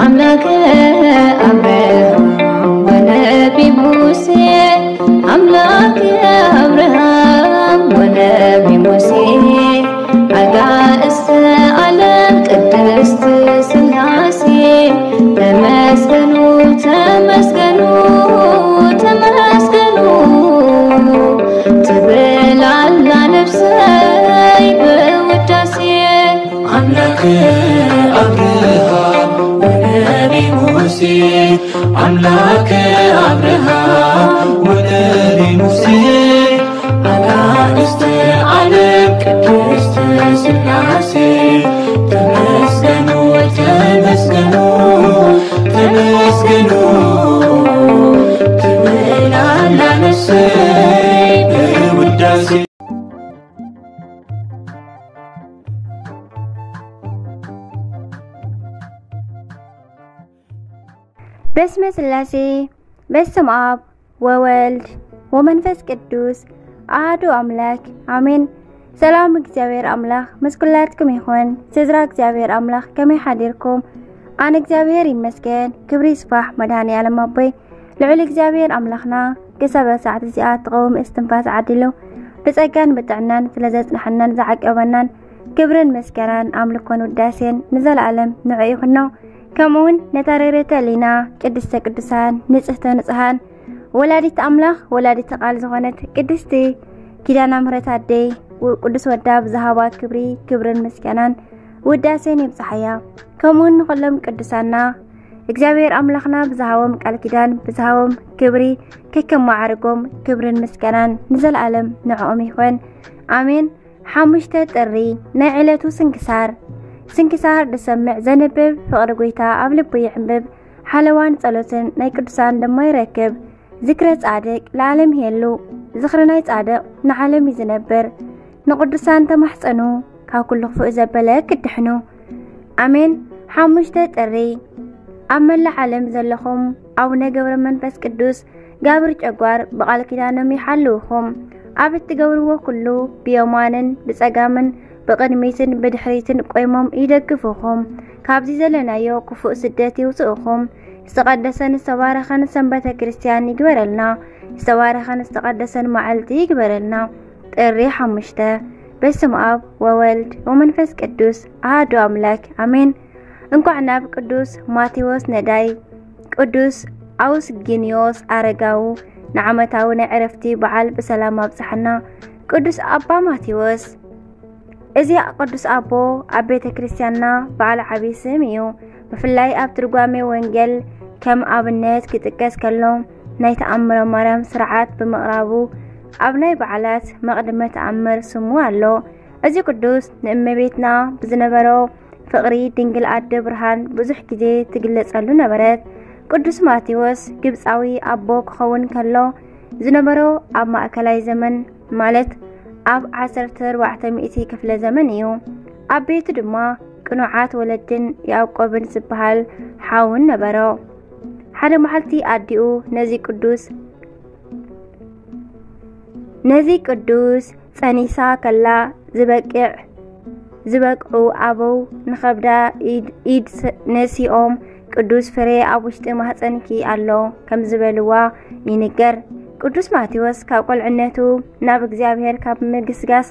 አምላከ አብርሃም ወነቢ ሙሴ፣ አምላከ አብርሃም ወነቢ ሙሴ፣ አጋእዝተ ዓለም ቅድስት ሥላሴ፣ ተመስገኑ፣ ተመስገኑ፣ ተመስገኑ ትብል ኣላ ነፍሰይ ብውዳሴ። አምላከ አብርሃም ወነቢ ሙሴ፣ አምላከ አብርሃም ወነቢ ሙሴ፣ አጋእዝተ ዓለም ቅድስት ሥላሴ፣ ተመስገኑ፣ ተመስገኑ፣ ተመስገኑ ትብል ኣላ ነፍሰይ ብውዳሴ። በስመ ሥላሴ፣ በስመ አብ ወወልድ ወመንፈስ ቅዱስ አሐዱ አምላክ አሜን። ሰላም እግዚኣብሔር ኣምላኽ ምስ ኩላትኩም ይኹን። ስድራ እግዚኣብሔር ኣምላኽ ከመይ ሓዲርኩም? ኣነ እግዚኣብሔር ይመስገን፣ ክብሪ ይስፋሕ መድኃኔ ዓለም ኣቦይ። ልዑል እግዚኣብሔር ኣምላኽና ክሳብ ሰዓት እዚኣ ትቐውም እስትንፋስ ዓዲሉ ብጸጋን ብጥዕናን ስለ ዘጽንሐናን ዝዓቀበናን ክብርን ምስጋናን ኣምልኮን ውዳሴን ንዘለኣለም ንዑ ይኹኖ። ከምኡውን ነታ ርርተ ሊና ቅድስተ ቅዱሳን ንጽህተ ንጽሃን ወላዲት ኣምላኽ ወላዲት ቃል ዝኾነት ቅድስቲ ኪዳነ ምሕረት ኣደይ ቅዱስ ወዳ ብዝሃባ ክብሪ ክብርን ምስጋናን ውዳሴን ይብጽሓያ። ከምኡውን ንኹሎም ቅዱሳና እግዚኣብሔር ኣምላኽና ብዝሃቦም ቃል ኪዳን ብዝሃቦም ክብሪ ከከም ማዕርጎም ክብርን ምስጋናን ንዘለኣለም ንዕኦም ይኹን። ኣሜን። ሓሙሽተ ጥሪ ናይ ዕለቱ ስንክሳር። ስንክሳር ዝሰምዕ ዘንብብ ፍቕሪ ጎይታ ኣብ ልቡ ይዕንብብ። ሓለዋን ጸሎትን ናይ ቅዱሳን ድማ ይረክብ። ዝክረ ጻድቅ ለዓለም ይሄሉ። ዝኽሪ ናይ ጻድቅ ንዓለም እዩ ዝነብር። ንቅዱሳን ተማሕጸኑ ካብ ኩሉ ክፉእ ዘበለ ክትድሕኑ። ኣሜን። ሓሙሽተ ጥሪ ኣብ መላእ ዓለም ዘለኹም ኣቡነ ገብረ መንፈስ ቅዱስ ጋብር ጨጓር ብቃል ኪዳኖም ይሓልውኹም። ኣብ እትገብርዎ ኩሉ ብየማንን ብጸጋምን ብቕድሚትን ብድሕሪትን ቆይሞም ይደግፉኹም። ካብዚ ዘለናዮ ክፉእ ስደት ይውፅእኹም። ዝተቐደሰን ዝተባረኸን ሰንበተ ክርስቲያን ይግበረልና። ዝተባረኸን ዝተቐደሰን መዓልቲ ይግበረልና። ጥሪ ሓሙሽተ። በስመ ኣብ ወወልድ ወመንፈስ ቅዱስ ኣሐዱ ኣምላክ ኣሜን። እንኳዕ ናብ ቅዱስ ማቴዎስ ነዳይ፣ ቅዱስ ኣውስጊኒዮስ ኣረጋዊ ንዓመታዊ ናይ ዕረፍቲ በዓል ብሰላም ኣብጽሓና። ቅዱስ ኣባ ማቴዎስ። እዚ ቅዱስ ኣቦ ኣብ ቤተ ክርስቲያንና በዓል ዓቢ ስም እዩ። ብፍላይ ኣብ ትርጓሜ ወንጌል ከም ኣብነት ክጥቀስ ከሎ፣ ናይ ተኣምረ ማርያም ስርዓት ብምቕራቡ፣ ኣብ ናይ በዓላት መቕድመ ተኣምር ስሙ ኣሎ። እዚ ቅዱስ ንእመቤትና ብዝነበሮ ፍቕሪ ድንግል ኣደ ብርሃን ብዙሕ ግዜ ትግለጸሉ ነበረት። ቅዱስ ማቴዎስ ግብጻዊ ኣቦ ክኸውን ከሎ ዝነበሮ ኣብ ማእከላይ ዘመን፣ ማለት ኣብ ዓሰርተ ኣርባዕተ ሚእቲ ክፍለ ዘመን እዩ። ኣብ ቤቱ ድማ ቅኑዓት ወለድን ያዕቆብን ዝበሃል ሓውን ነበሮ። ሓደ መዓልቲ ኣዲኡ ነዚ ቅዱስ ነዚ ቅዱስ ጸኒሳ ከላ ዝበቅዕ ዝበቅዑ ኣበው ንኸብዳ ኢድ ኢድ ስ- ነሲኦም፣ "ቅዱስ ፍሬ ኣብ ውሽጢ ማህጸንኪ ኣሎ" ከም ዝበልዋ ይንገር። ቅዱስ ማቴዎስ ካብ ቆልዕነቱ ናብ እግዚኣብሔር ካብ ምግስጋስ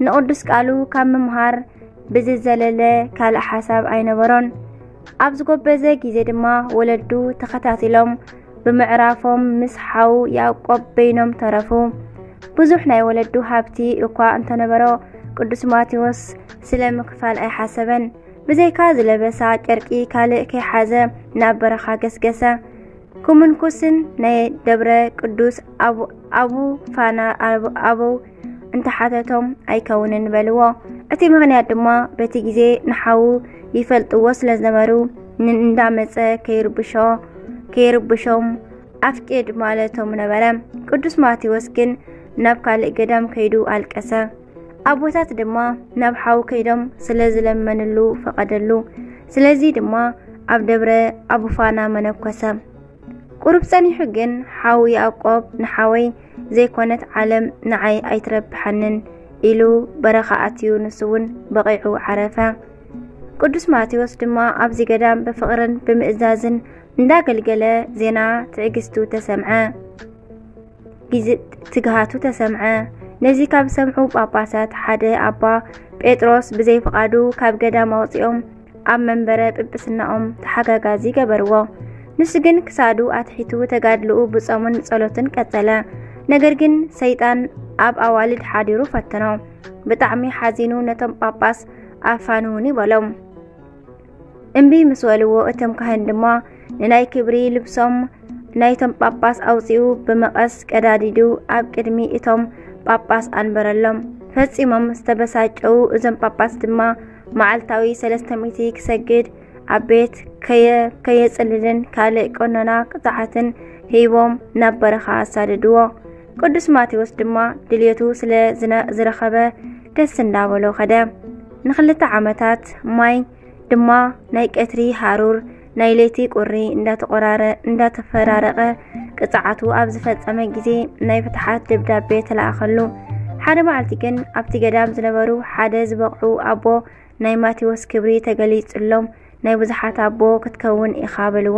ንቅዱስ ቃሉ ካብ ምምሃር ብዝዘለለ ካልእ ሓሳብ ኣይነበሮን። ኣብ ዝጎበዘ ግዜ ድማ ወለዱ ተኸታቲሎም ብምዕራፎም ምስ ሓው ያዕቆብ በይኖም ተረፉ። ብዙሕ ናይ ወለዱ ሃብቲ እኳ እንተነበሮ፣ ቅዱስ ማቴዎስ ስለ ምክፋል ኣይሓሰበን። ብዘይካ ዝለበሳ ጨርቂ ካልእ ከይሓዘ ናብ በረኻ ገስገሰ። ክምንኩስን ናይ ደብረ ቅዱስ ኣቡ- ኣቡ ፋና ኣቡ- ኣበው እንተሓተቶም ኣይከውንን በልዎ። እቲ ምኽንያት ድማ በቲ ግዜ ንሓዉ ይፈልጥዎ ስለ ዝነበሩ፣ ን- እንዳመጸ ከይርብሾ- ከይርብሾም ኣፍቅድ ማለቶም ነበረ። ቅዱስ ማቴዎስ ግን ናብ ካልእ ገዳም ከይዱ ኣለቀሰ። ኣቦታት ድማ ናብ ሓው ከይዶም ስለ ዝለመንሉ ፈቐደሉ። ስለዚ ድማ ኣብ ደብረ ኣቡፋና መነኮሰ። ቁሩብ ጸኒሑ ግን ሓው ያዕቆብ፣ "ንሓወይ ዘይኮነት ዓለም ንዓይ ኣይትረብሓንን" ኢሉ በረኻ ኣትዩ፣ ንሱ እውን በቒዑ ዓረፈ። ቅዱስ ማቴዎስ ድማ ኣብዚ ገዳም ብፍቕርን ብምእዛዝን እንዳገልገለ ዜና ትዕግስቱ ተሰምዐ፣ ግዜ ትግሃቱ ተሰምዐ። ነዚ ካብ ሰምዑ ጳጳሳት ሓደ ኣባ ጴጥሮስ ብዘይ ፍቓዱ ካብ ገዳም ኣውፂኦም ኣብ መንበረ ጵጵስናኦም ተሓጋጋዚ ገበርዎ። ንሱ ግን ክሳዱ ኣትሒቱ ተጋድልኡ ብጾምን ጸሎትን ቀጸለ። ነገር ግን ሰይጣን ኣብ ኣዋልድ ሓዲሩ ፈተኖ። ብጣዕሚ ሓዚኑ ነቶም ጳጳስ ኣፋንውኒ በሎም። እምቢ ምስ በልዎ እቶም ካህን ድማ ንናይ ክብሪ ልብሶም ናይቶም ጳጳስ ኣውፂኡ ብመቐስ ቀዳዲዱ ኣብ ቅድሚ እቶም ጳጳስ ኣንበረሎም። ፈጺሞም ዝተበሳጨው እዞም ጳጳስ ድማ መዓልታዊ ሰለስተ ሚእቲ ክሰግድ ኣብ ቤት ከየ- ከየጽልልን ካልእ ቀኖና ቅፅዓትን ሂቦም ናብ በረኻ ኣሳደድዎ። ቅዱስ ማቴዎስ ድማ ድልየቱ ስለ ዝነ- ዝረኸበ ደስ እንዳበሎ ኸደ። ንክልተ ዓመታት ማይ ድማ ናይ ቀትሪ ሃሩር ናይ ለይቲ ቁሪ እንዳተቆራረ እንዳተፈራረቀ ቅፅዓቱ ኣብ ዝፈጸመ ግዜ ናይ ፍትሓት ደብዳቤ ተለኣኸሉ። ሓደ መዓልቲ ግን ኣብቲ ገዳም ዝነበሩ ሓደ ዝበቕዑ ኣቦ ናይ ማቴዎስ ክብሪ ተገሊጽሎም ናይ ብዙሓት ኣቦ ክትከውን ኢኻ በልዎ።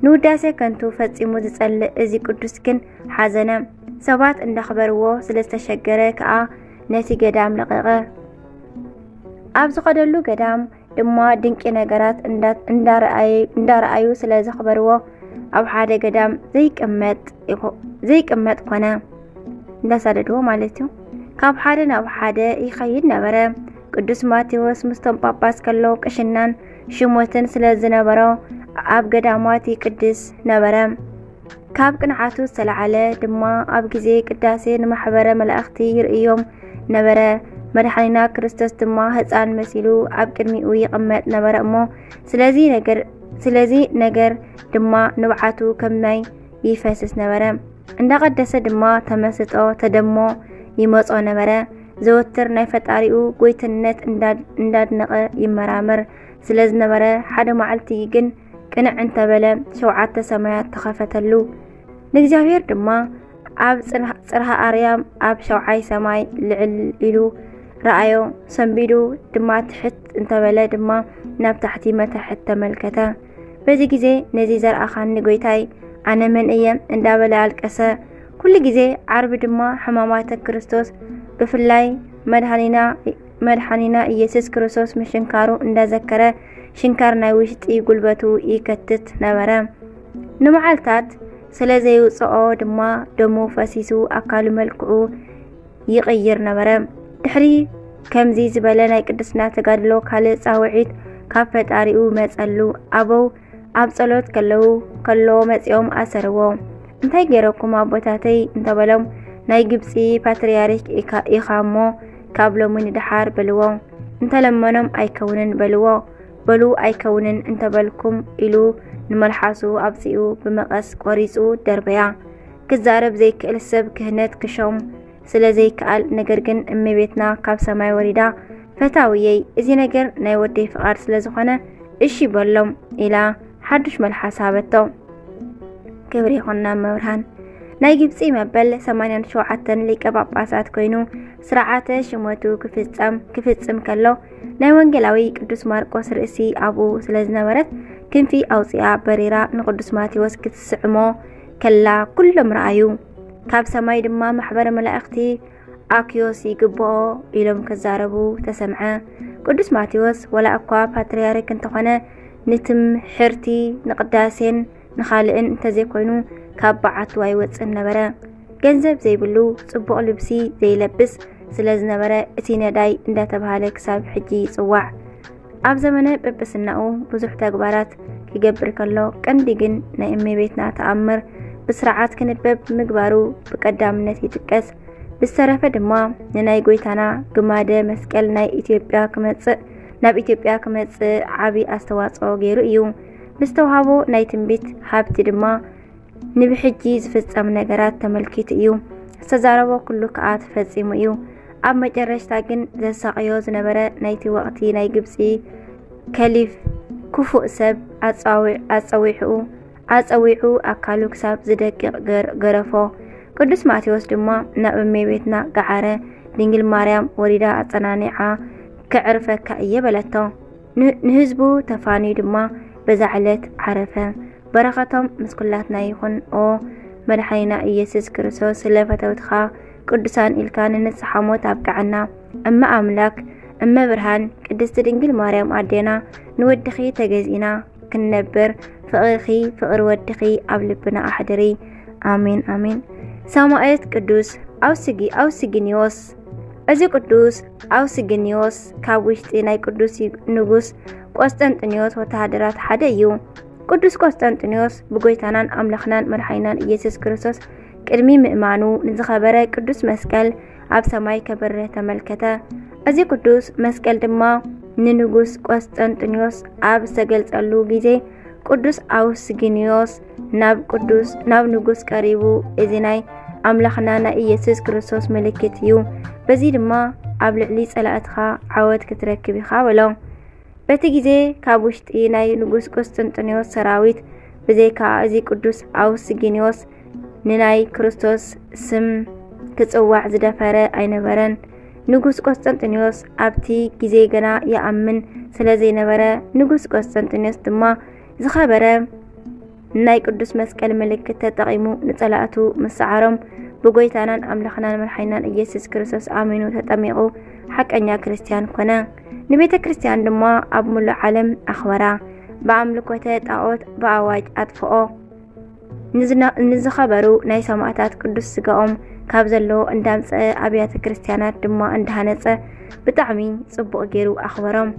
ንውዳሴ ከንቱ ፈጺሙ ዝጸልእ እዚ ቅዱስ ግን ሓዘነ። ሰባት እንዳኽበርዎ ስለ ዝተሸገረ ከኣ ነቲ ገዳም ለቐቐ። ኣብ ዝኸደሉ ገዳም ድማ ድንቂ ነገራት እንዳ- እንዳረኣየ- እንዳረኣዩ ስለ ዘኽበርዎ ኣብ ሓደ ገዳም ዘይቅመጥ ይኾ- ዘይቅመጥ ኮነ። እንዳሳደድዎ ማለት እዩ። ካብ ሓደ ናብ ሓደ ይኸይድ ነበረ። ቅዱስ ማቴዎስ ምስቶም ጳጳስ ከሎ ቅሽናን ሽሞትን ስለ ዝነበሮ ኣብ ገዳማት ይቅድስ ነበረ። ካብ ቅንዓቱ ዝተለዓለ ድማ ኣብ ግዜ ቅዳሴ ንማሕበረ መላእኽቲ ይርእዮም ነበረ። መድሓኒና ክርስቶስ ድማ ህፃን መሲሉ ኣብ ቅድሚኡ ይቕመጥ ነበረ እሞ ስለዚ ነገር ስለዚ ነገር ድማ ንብዓቱ ከም ማይ ይፈስስ ነበረ። እንዳቐደሰ ድማ ተመስጦ ተደሞ ይመጾ ነበረ። ዘወትር ናይ ፈጣሪኡ ጎይትነት እንዳ- እንዳድነቐ ይመራመር ስለ ዝነበረ ሓደ መዓልቲ ግን ቅንዕ እንተበለ ሸውዓተ ሰማያት ተኸፈተሉ። ንእግዚኣብሔር ድማ ኣብ ጽንሃ- ጽርሃ ኣርያም ኣብ ሸውዓይ ሰማይ ልዕል ኢሉ ረኣዮ። ሰንቢዱ ድማ ትሕት እንተበለ ድማ ናብ ታሕቲ መታሕት ተመልከተ። በዚ ግዜ ነዚ ዘርኣኻኒ ጎይታይ ኣነ መን እየ እንዳበለ ኣለቀሰ። ኩሉ ግዜ ዓርቢ ድማ ሕማማተ ክርስቶስ ብፍላይ መድሓኒና መድሓኒና ኢየሱስ ክርስቶስ ምሽንካሩ እንዳዘከረ ሽንካር ናይ ውሽጢ ጉልበቱ ይከትት ነበረ። ንመዓልታት ስለ ዘይውፅኦ ድማ ደሙ ፈሲሱ ኣካሉ መልክዑ ይቕይር ነበረ። ድሕሪ ከምዚ ዝበለ ናይ ቅድስና ተጋድሎ ካልእ ፃውዒት ካብ ፈጣሪኡ መፀሉ። ኣበው ኣብ ጸሎት ከለዉ ከሎ መጺኦም ኣሰርዎ። እንታይ ገይረኩም ኣቦታተይ እንተበሎም ናይ ግብጺ ፓትርያርክ ኢካ እሞ ካብ ሎሚ ንደሓር በልዎ። እንተለመኖም ኣይከውንን በልዎ። በሉ ኣይከውንን እንተበልኩም ኢሉ ንመልሓሱ ኣብጺኡ ብመቐስ ቆሪጹ ደርበያ። ክዛረብ ዘይክእል ሰብ ክህነት ክሾም ስለ ዘይከኣል፣ ነገር ግን እመቤትና ካብ ሰማይ ወሪዳ፣ ፈታውየይ፣ እዚ ነገር ናይ ወደይ ፍቓድ ስለ ዝኾነ እሺ በሎም ኢላ ሓዱሽ መልሓስ ሃበቶ። ክብሪ ይኹን ናብ መብርሃን። ናይ ግብጺ መበል ሰማንያን ሸውዓተን ሊቀ ጳጳሳት ኮይኑ ስርዓተ ሽመቱ ክፍጸም ክፍጽም ከሎ ናይ ወንጌላዊ ቅዱስ ማርቆስ ርእሲ ኣብኡ ስለ ዝነበረት ክንፊ ኣውጺኣ በሪራ ንቅዱስ ማቴዎስ ክትስዕሞ ከላ ኩሎም ረኣዩ። ካብ ሰማይ ድማ ማሕበረ መላእኽቲ ኣክዮስ ይግብኦ ኢሎም ክዛረቡ ተሰምዐ። ቅዱስ ማቴዎስ ወላ እኳ ፓትርያርክ እንተኾነ ንትምሕርቲ ንቅዳሴን ንኻልእን እንተዘይኮይኑ ካብ በዓቱ ኣይወፅን ነበረ። ገንዘብ ዘይብሉ፣ ፅቡቕ ልብሲ ዘይለብስ ስለ ዝነበረ እቲ ነዳይ እንዳተባሃለ ክሳብ ሕጂ ይፅዋዕ። ኣብ ዘመነ ጵጵስናኡ ብዙሕ ተግባራት ክገብር ከሎ ቀንዲ ግን ናይ እመቤትና ተኣምር ብስርዓት ክንበብ ምግባሩ ብቀዳምነት ይጥቀስ። ብዝተረፈ ድማ ንናይ ጎይታና ግማደ መስቀል ናይ ኢትዮጵያ ክመጽእ ናብ ኢትዮጵያ ክመጽእ ዓቢ ኣስተዋጽኦ ገይሩ እዩ። ብዝተዋህቦ ናይ ትንቢት ሃብቲ ድማ ንብሕጂ ዝፍጸም ነገራት ተመልኪቱ እዩ። ዝተዛረቦ ኩሉ ከኣ ተፈጺሙ እዩ። ኣብ መጨረሽታ ግን ዘሳቕዮ ዝነበረ ናይቲ ወቕቲ ናይ ግብጺ ከሊፍ ክፉእ ሰብ ኣጻዊ- ኣጸዊሑ ኣጸዊዑ ኣካሉ ክሳብ ዝደቅቕ ገር- ገረፎ። ቅዱስ ማቴዎስ ድማ ናብ እመቤትና ገዓረ ድንግል ማርያም ወሪዳ ኣጸናኒዓ ከዕርፈካ እየ በለቶ። ንህዝቡ ተፋንዩ ድማ በዛ ዕለት ዓረፈ። በረኸቶም ምስ ኩላትና ይኹን። ኦ መድሓኒና ኢየሱስ ክርስቶስ፣ ስለ ፈተውትኻ ቅዱሳን ኢልካ ንንስሓ ሞት ኣብቅዓና። እመ ኣምላክ፣ እመ ብርሃን፣ ቅድስቲ ድንግል ማርያም ኣዴና፣ ንወድኺ ተገዚእና ክንነብር፣ ፍቕርኺ፣ ፍቕሪ ወድኺ ኣብ ልብና ኣሕድሪ። ኣሜን፣ ኣሜን። ሰማዕት ቅዱስ ኣውስጊ-፣ ኣውስጊኒዮስ። እዚ ቅዱስ ኣውስጊኒዮስ ካብ ውሽጢ ናይ ቅዱስ ይ-፣ ንጉስ ቆስጠንጢኖስ ወተሃደራት ሓደ እዩ። ቅዱስ ቆስጠንጢኖስ ብጎይታናን ኣምላኽናን መድሓኒናን ኢየሱስ ክርስቶስ ቅድሚ ምእማኑ ንዝኸበረ ቅዱስ መስቀል ኣብ ሰማይ ከብርህ ተመልከተ። እዚ ቅዱስ መስቀል ድማ ንንጉስ ቆስጠንጢኖስ ኣብ ዝተገልጸሉ ግዜ፣ ቅዱስ ኣውስጊኒዮስ ናብ ቅዱስ፣ ናብ ንጉስ ቀሪቡ፣ "እዚ ናይ ኣምላኽና ናይ ኢየሱስ ክርስቶስ ምልክት እዩ። በዚ ድማ ኣብ ልዕሊ ጸላእትኻ ዓወት ክትረክብ ኢኻ" በሎ። በቲ ግዜ ካብ ውሽጢ ናይ ንጉስ ቆስጠንጢኖስ ሰራዊት፣ ብዘይካ እዚ ቅዱስ ኣውስጊኒዮስ፣ ንናይ ክርስቶስ ስም ክጽዋዕ ዝደፈረ ኣይነበረን። ንጉስ ቆስጠንጢኖስ ኣብቲ ግዜ ገና ይኣምን ስለ ዘይነበረ፣ ንጉስ ቆስጠንጢኖስ ድማ ዝኸበረ ናይ ቅዱስ መስቀል ምልክት ተጠቒሙ ንጸላእቱ ምስ ሰዓሮም፣ ብጎይታናን ኣምላኽናን መድሓኒናን ኢየሱስ ክርስቶስ ኣሚኑ ተጠሚቑ ሓቀኛ ክርስትያን ኮነ። ንቤተ ክርስትያን ድማ ኣብ ሙሉእ ዓለም ኣኽበራ። ብኣምልኮተ ጣዖት ብኣዋጅ ኣጥፍኦ። ንዝነ-፣ ንዝኸበሩ ናይ ሰማዕታት ቅዱስ ስጋኦም ካብ ዘለዎ እንዳምጸአ ኣብያተ ክርስትያናት ድማ እንዳሃነጸ ብጣዕሚ ጽቡቕ ገይሩ ኣኽበሮም።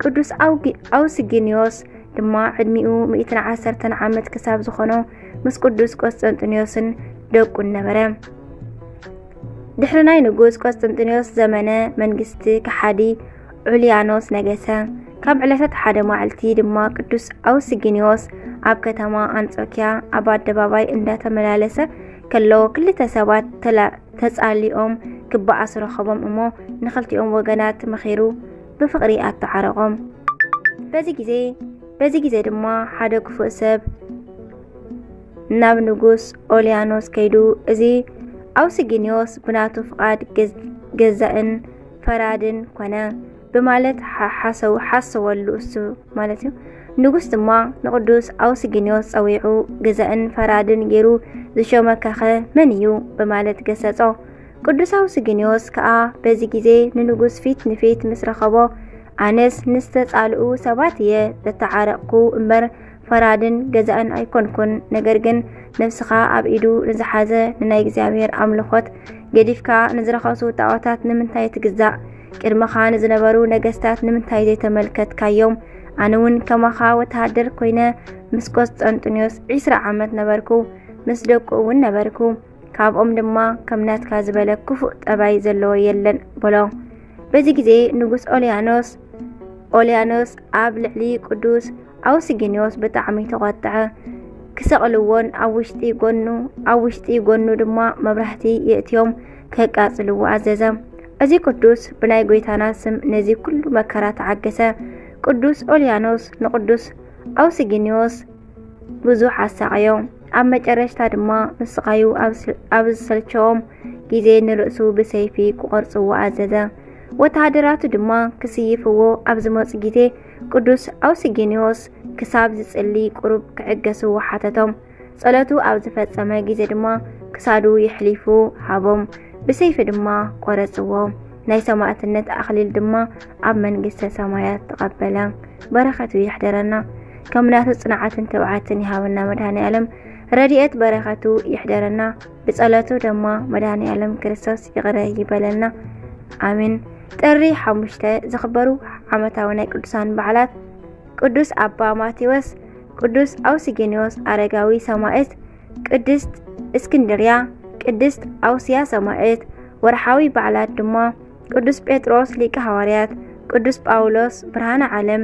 ቅዱስ ኣውጊ-፣ ኣውስጊኒዮስ ድማ ዕድሚኡ ሚእትን ዓሰርተን ዓመት ክሳብ ዝኾኖ ምስ ቅዱስ ቆስጠንጢኖስን ደቁን ነበረ። ድሕሪ ናይ ንጉስ ቆስጠንጢኖስ ዘመነ መንግስቲ ከሓዲ ዑልያኖስ ነገሰ። ካብ ዕለታት ሓደ መዓልቲ ድማ ቅዱስ ኣውስጊኒዮስ ኣብ ከተማ ኣንጾኪያ ኣብ ኣደባባይ እንዳተመላለሰ ከሎ ክልተ ሰባት ተላ-፣ ተጻሊኦም ክበኣሱ ረኸቦም እሞ ንኽልቲኦም ወገናት መኺሩ ብፍቕሪ ኣተዓረቖም። በዚ ግዜ፣ በዚ ግዜ ድማ ሓደ ክፉእ ሰብ ናብ ንጉስ ኦልያኖስ ከይዱ፣ "እዚ ኣውስጊኒዮስ ብናቱ ፍቓድ ገዝ-፣ ገዛእን ፈራድን ኮነ" ብማለት ሓ-፣ ሓሰው-፣ ሓሰወሉ፣ እሱ ማለት እዩ። ንጉስ ድማ ንቅዱስ ኣውስጊኒዮስ ጸዊዑ፣ "ገዛእን ፈራድን ገይሩ ዝሾመካኸ መን እዩ?" ብማለት ገሰጾ። ቅዱስ ኣውስጊኒዮስ ከኣ በዚ ግዜ ንንጉስ ፊት ንፊት ምስ ረኸቦ፣ "ኣነስ ንዝተጻልኡ ሰባት እየ ዘተዓረቕኩ እምበር፣ ፈራድን ገዛእን ኣይኮንኩን። ነገር ግን ነፍስኻ ኣብ ኢዱ ንዝሓዘ ንናይ እግዚኣብሔር ኣምልኾት ገዲፍካ ንዝረኸሱ ጣዖታት ንምንታይ ትግዛእ? ቅድመኻ ንዝነበሩ ነገስታት ንምንታይ ዘይተመልከትካዮም? ኣነ እውን ከማኻ ወተሃደር ኮይነ ምስ ቆስጠንጢኖስ ዒስራ ዓመት ነበርኩ፣ ምስ ደቁ እውን ነበርኩ። ካብኦም ድማ ከም ናትካ ዝበለ ክፉእ ጠባይ ዘለዎ የለን" በሎ። በዚ ግዜ ንጉስ ኦልያኖስ፣ ኦልያኖስ ኣብ ልዕሊ ቅዱስ ኣውስጊኒዮስ ብጣዕሚ ተቖጥዐ። ክሰቕልዎን ኣብ ውሽጢ ጎኑ፣ ኣብ ውሽጢ ጎኑ ድማ መብራህቲ የእትዮም ከቃጽልዎ ኣዘዘ። እዚ ቅዱስ ብናይ ጎይታና ስም ነዚ ኩሉ መከራ ተዓገሰ። ቅዱስ ኦልያኖስ ንቅዱስ ኣውስጊኒዮስ ብዙሕ ኣሳቐዮ። ኣብ መጨረሽታ ድማ ምስቓዩ ኣብ ስ-፣ ኣብ ዝሰልቸዎም ግዜ ንርእሱ ብሰይፊ ክቖርጽዎ ኣዘዘ። ወተሃደራቱ ድማ ክስይፍዎ ኣብ ዝመጹ ግዜ፣ ቅዱስ ኣውስጊኒዮስ ክሳብ ዝጽሊ ቁሩብ ክዕገስዎ ሓተቶም። ጸሎቱ ኣብ ዝፈጸመ ግዜ ድማ ክሳዱ የሕሊፉ ሃቦም፣ ብሰይፊ ድማ ቆረጽዎ። ናይ ሰማዕትነት ኣኽሊል ድማ ኣብ መንግስተ ሰማያት ተቐበለ። በረኸቱ ይሕደረና። ከም ናቱ ጽንዓትን ትብዓትን ይሃበና መድኃኔ ዓለም። ረድኤት በረኸቱ ይሕደረና። ብጸሎቱ ድማ መድኃኔ ዓለም ክርስቶስ ይቕረ ይበለልና። ኣሜን። ጥሪ ሓሙሽተ ዝኽበሩ ዓመታዊ ናይ ቅዱሳን በዓላት፣ ቅዱስ ኣባ ማቴዎስ፣ ቅዱስ ኣውስጌኒዎስ ኣረጋዊ ሰማዕት፣ ቅድስት እስክንድርያ፣ ቅድስት ኣውስያ ሰማዕት። ወርሓዊ በዓላት ድማ ቅዱስ ጴጥሮስ ሊቀ ሃዋርያት፣ ቅዱስ ጳውሎስ ብርሃነ ዓለም፣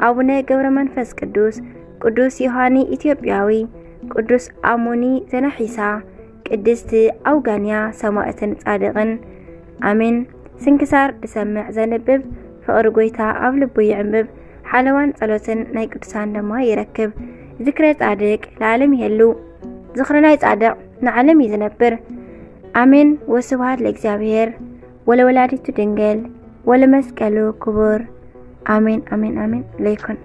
ኣቡነ ገብረ መንፈስ ቅዱስ፣ ቅዱስ ዮሃኒ ኢትዮጵያዊ፣ ቅዱስ ኣሞኒ ዘናሒሳ፣ ቅድስት ኣውጋንያ ሰማዕትን ጻድቕን። ኣሜን። ስንክሳር ዝሰምዕ ዘንብብ፣ ፍቕሪ ጐይታ ኣብ ልቡ ይዕምብብ፣ ሓለዋን ጸሎትን ናይ ቅዱሳን ድማ ይረክብ። ዝክረ ጻድቅ ለዓለም ይሄሉ። ዝኽሪ ናይ ጻድቕ ንዓለም እዩ ዝነብር። ኣሜን። ወስብሐት ለእግዚኣብሔር ወለወላዲቱ ድንግል ወለመስቀሉ ክቡር። ኣሜን፣ ኣሜን፣ ኣሜን። ለይኮን